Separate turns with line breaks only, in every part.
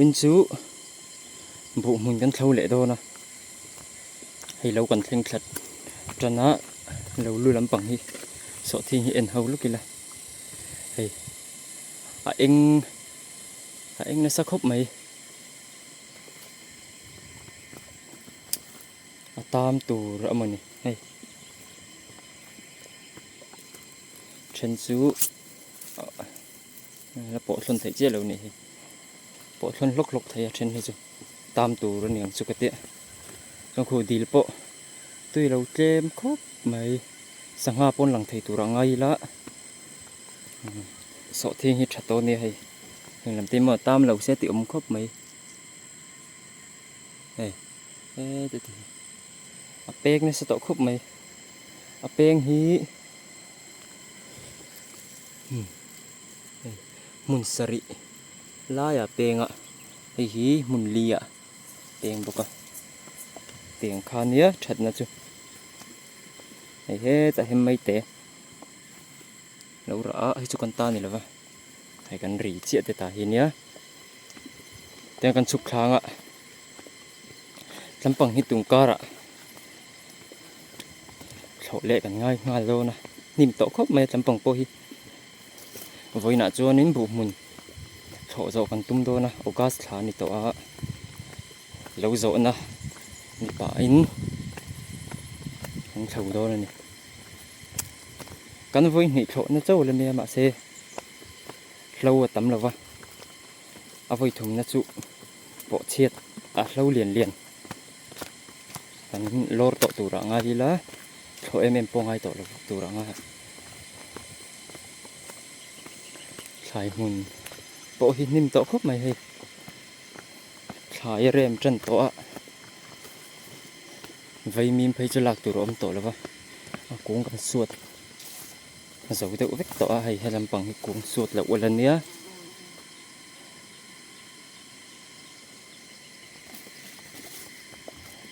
Vawiin chu buh hmun kan thlo leh dawn a, hei lo kan thleng thlat tan a, lo lu lampang hi sawhthing hi en ho luk ila, hei a eng a eng nasa khawp mai. A tam tur a mawni hei then chu la pawh thlawn theih chiah lo nih hi pawh thlawn hlawk hlawk thei a then hi chu tam tur a ni ang chu ka tia chuan khu dil pawh tui lo tlem khawp mai sangha pawn lang thei tur a ngai ila sawhthing hi tha tawh a nia hei heng lam te hi maw tam lo se tih awm khawp mai. Hei he ti hi a peng nasa tawh khawp mai a peng hi hei hmun sarih laiah a peng a hei hi hmun li ah peng bawk a tiang kha nia thatna chu hei hetah hian maite lo rah a hei chu kan ta ni lova hei kan ri chiah te tah hi nia. Tiang kan chhuk thlang a tlampang hi tung karah thlawh leh kan ngai nghal dawn a hnim tawh khawp mai a tlampang pawh hi vawiinah chuanin buh hmun thlawh zawh kan tum dawn a august thla a ni tawh a lo zawhna ni pahin kan thlo dawn a ni kan vawi hnih thlawhna chauh la nia mahse hlo a tam lo va. A vawi thumna chu pawh chhiat a hlo lian lian kan lawr tawh turah ngai ila thlawh em em pawh ngai tawh lo turah ngai thlai hmun pawh hi hnim tawh khawp mai hei thlai a rem tan tawh a vaimim phei chu lak tur a awm tawh lo va a kung kan suat. A zo deuh vek tawh a hei he lampang hi kung suat loh ual ania.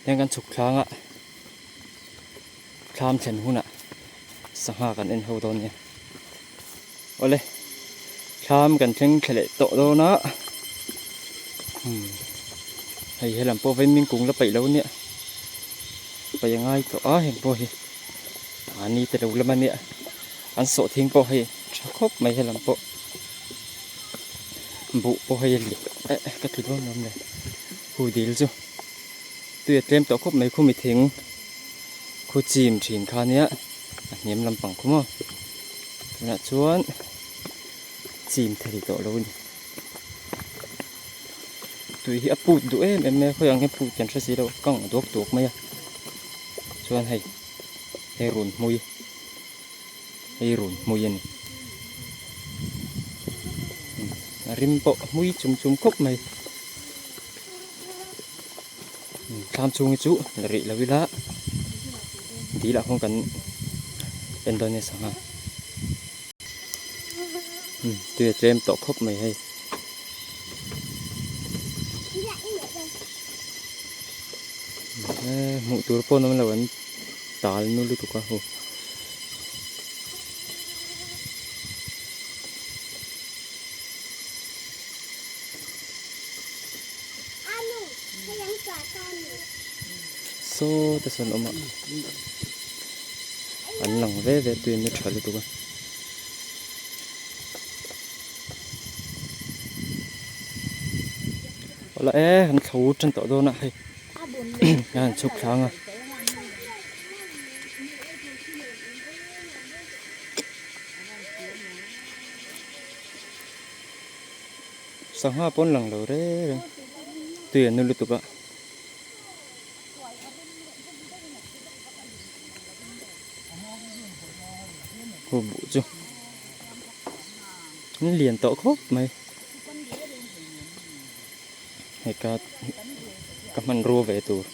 Heng kan chhuk thlang a thlam thlen hunah sangha kan en ho dawn nia. Awle thlam kan thleng thla leh tawh dawn a hei helam pawh vaimim kung la paih lo ania paih a ngai tawh a heng pawh hi. Mahni te lo lam ania an sawhthing pawh hei tha khawp mai helam pawh buh pawh hei a lian eh ka tlu dawn lo le hu dil chu tui a tlem tawh khawp mai khumi thing khu chim thin kha ania a hniam lampang khu maw tunah chuan chim thei tawh lo a ni tui hi a put duh em em mai a khawi ang hian put kan hre si lo kang a duak duak mai a chuan hei hei run hmui hei run hmui a ni a rim pawh hmui chum chum khawp mai thlam chhung hi chu la rih lo ila dil ah khawn kan en dawn nia sangha tui a tlem tawh khawp mai hei. Hmuh tur pawh an awm lo an tal nu lutuk a hu. Saw te sawn awm a an lang ve ve tuin a tha lutuk a. Awla e an thlo tan tawh dawn a hei a han chhuk thlang a. Sangha pawn lang lo reng reng tui an nu lutuk a. Hu buh chu an lian tawh khawp mai hei ka ka hmanrua ve tur.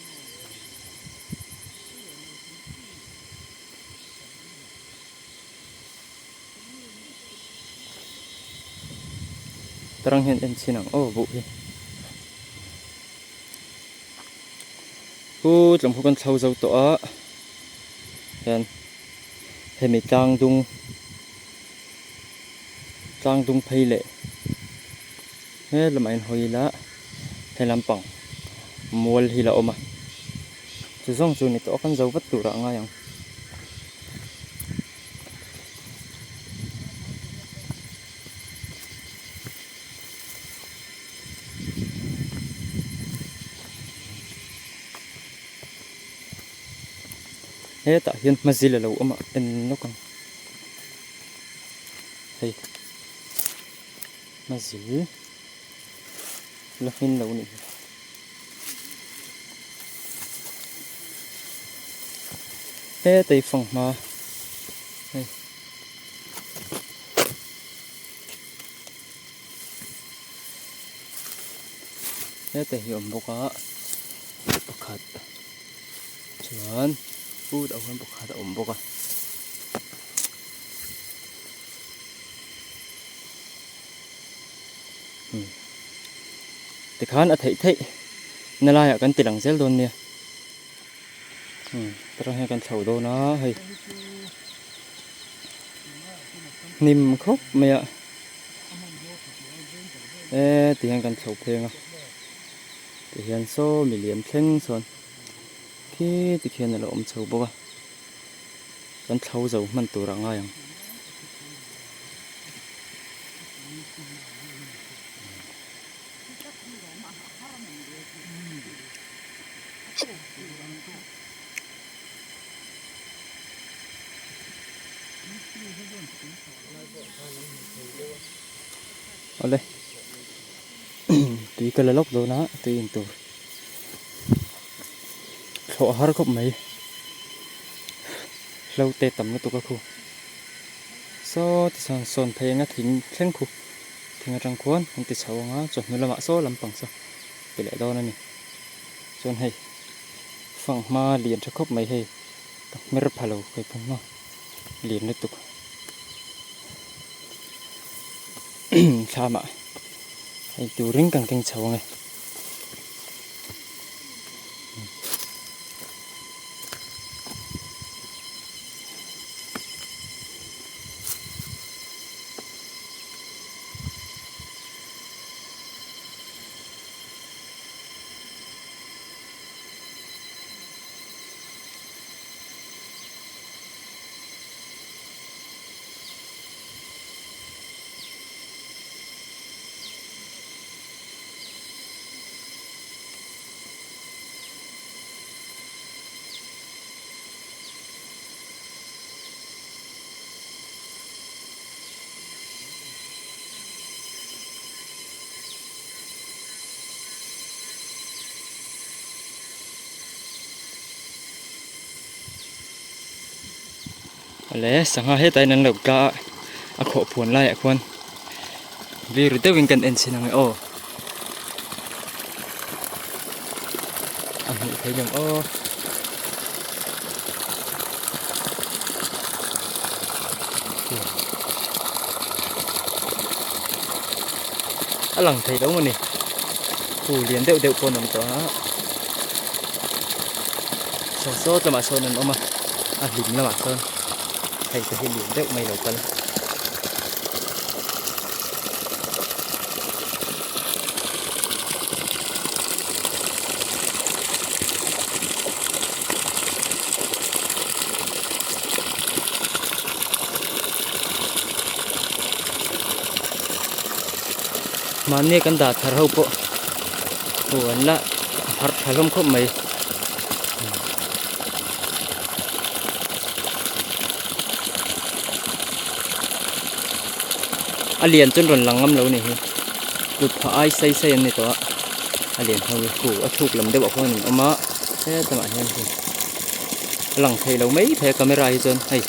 Tarang hian en chhin ang aw buh hi. Pu tlawm khu kan thlo zo tawh a hian hemi tlang dung tlang dung phei leh he lamah hian hawi ila. He lampang mual hi la awm a, chu zawng chu ni tawh a kan zo vat turah a ngai ang. Hetah hian hmazil a lo awm a en nawk ang hei hmazil. La hmin lo nih hi. Hetei fanghma hei. Hetei hi awm bawk a pakhat chuan put ah hian pakhat a awm bawk a. Tikhan a theih theih na laiah kan ti lang zel dawn nia tarang hian kan chho dawn a hei hnim khawp mai a e ti hian kan chho pheng a ti hian saw milian thleng sawn khi ti khian a lo awm chho bawk a kan thlo zo hman tur a ngai ang. Awle tui ka la lawk dawn a tui in tur thlawh a har khawp mai hlo te tam lutuk a khu. Saw ti sawn sawn phei anga thing thleng khu thing atang khuan an ti chho anga chawhnu lamah saw lampang saw ti leh dawn a ni chuan hei fanghma lian tha khawp mai hei ka hmer pha lo kei pawh maw lian lutuk thlamah hei turin kan keng chho ang e. Awle sangha hetah hian an lo tla a a khawh phuan laiah khuan vir deuhin kan en chhin ang e aw. A hmuh theih ang aw. A lang thei lo mawni khu lian deuh deuh pawh an awm tawh a saw sawt lamah sawn an awm a a hlim lamah sawn hei te hi lian deuh mai lo kal. Mahni kan dah thar ho pawh aw an la harh tha hlawm khawp mai. A lian chuan rawn lang ngam lo ni hi kut phah ai sei sei an ni tawh a a lian ho hi khu a thuk lam deuh ah khuan an awm a hetlangah hian hei a lang thei lo mai thei a camera hi chuan hei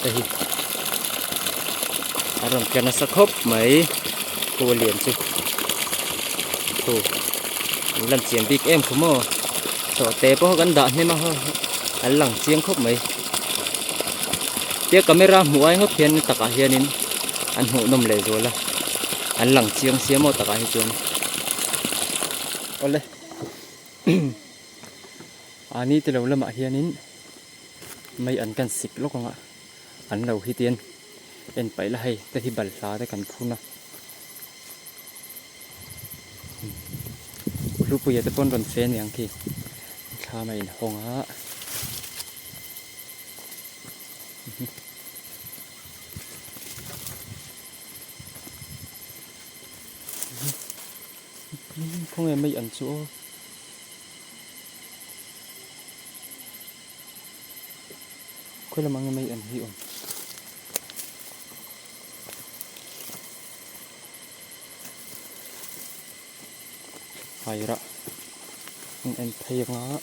hei hi a rawn tla nasa khawp mai khu a lian chu khu an lan chian bik em khaw maw chawhte pawh kan dah hnem a an lang chiang khawp mai. Tia camera hmuh ai ngawt hian takah hianin an hmuh nawm leh zual a an lang chiang sia maw takah hi chuan awle a ni tilo lamah hianin mei an kan sik lawk ang a an lo hi tian en paih la hei te hi balhla te kan phun a. Hlupuia te pawn rawn fe aniang khi thlam a inhawng a. Khawnge mai an chu aw. Khawi lamah nge mai an hi awm. Hairah an en phei anga.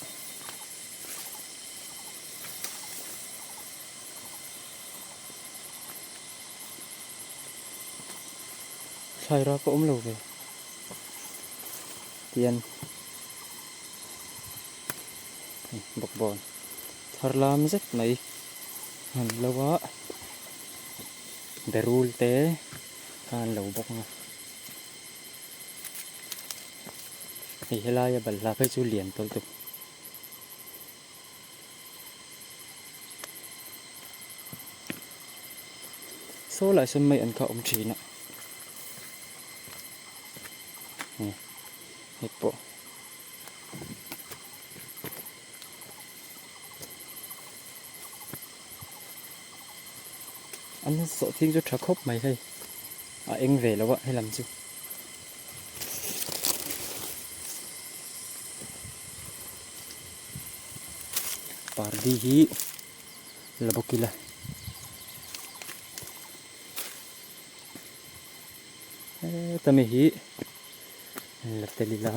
Thlai rak a awm lo ve tian bawkbawn thar lam zet mai han lo a berul te kha an lo bawk a hei helaia balhla phei chu lian tawlh tuk. Saw lai sawn mai an kha awm thin a hei pawh an sawhthing chu tha khawp mai hei a eng ve lo a helam chu. Pardi hi la bawk ila heta mi hi la tel ila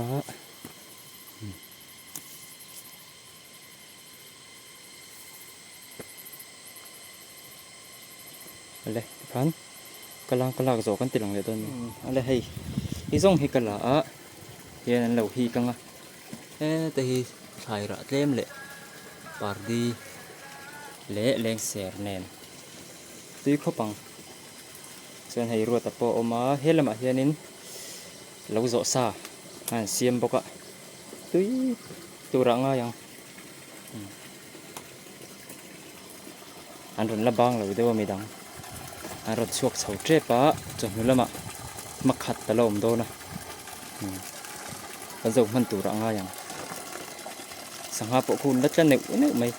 ale tikhan ka lang ka lak zawh kan ti lang leh dawn a ni ale hei hi zawng hi ka la a hian an lo hik ang a. Heta hi thlai rah tlem leh pardi leh lengser nen tui khawp ang chuan hei ruata pawh a awm a he lamah hianin lo zawh sa a an siam bawk a tui tur ah ngai ang an rawn la bang lo deuh a midang an rawn chhuak chho tep a chawhnu lamah hma khat a la awm dawn a kan zo hman tur ah a ngai ang sangha pawh khu an la tla neuh neuh mai.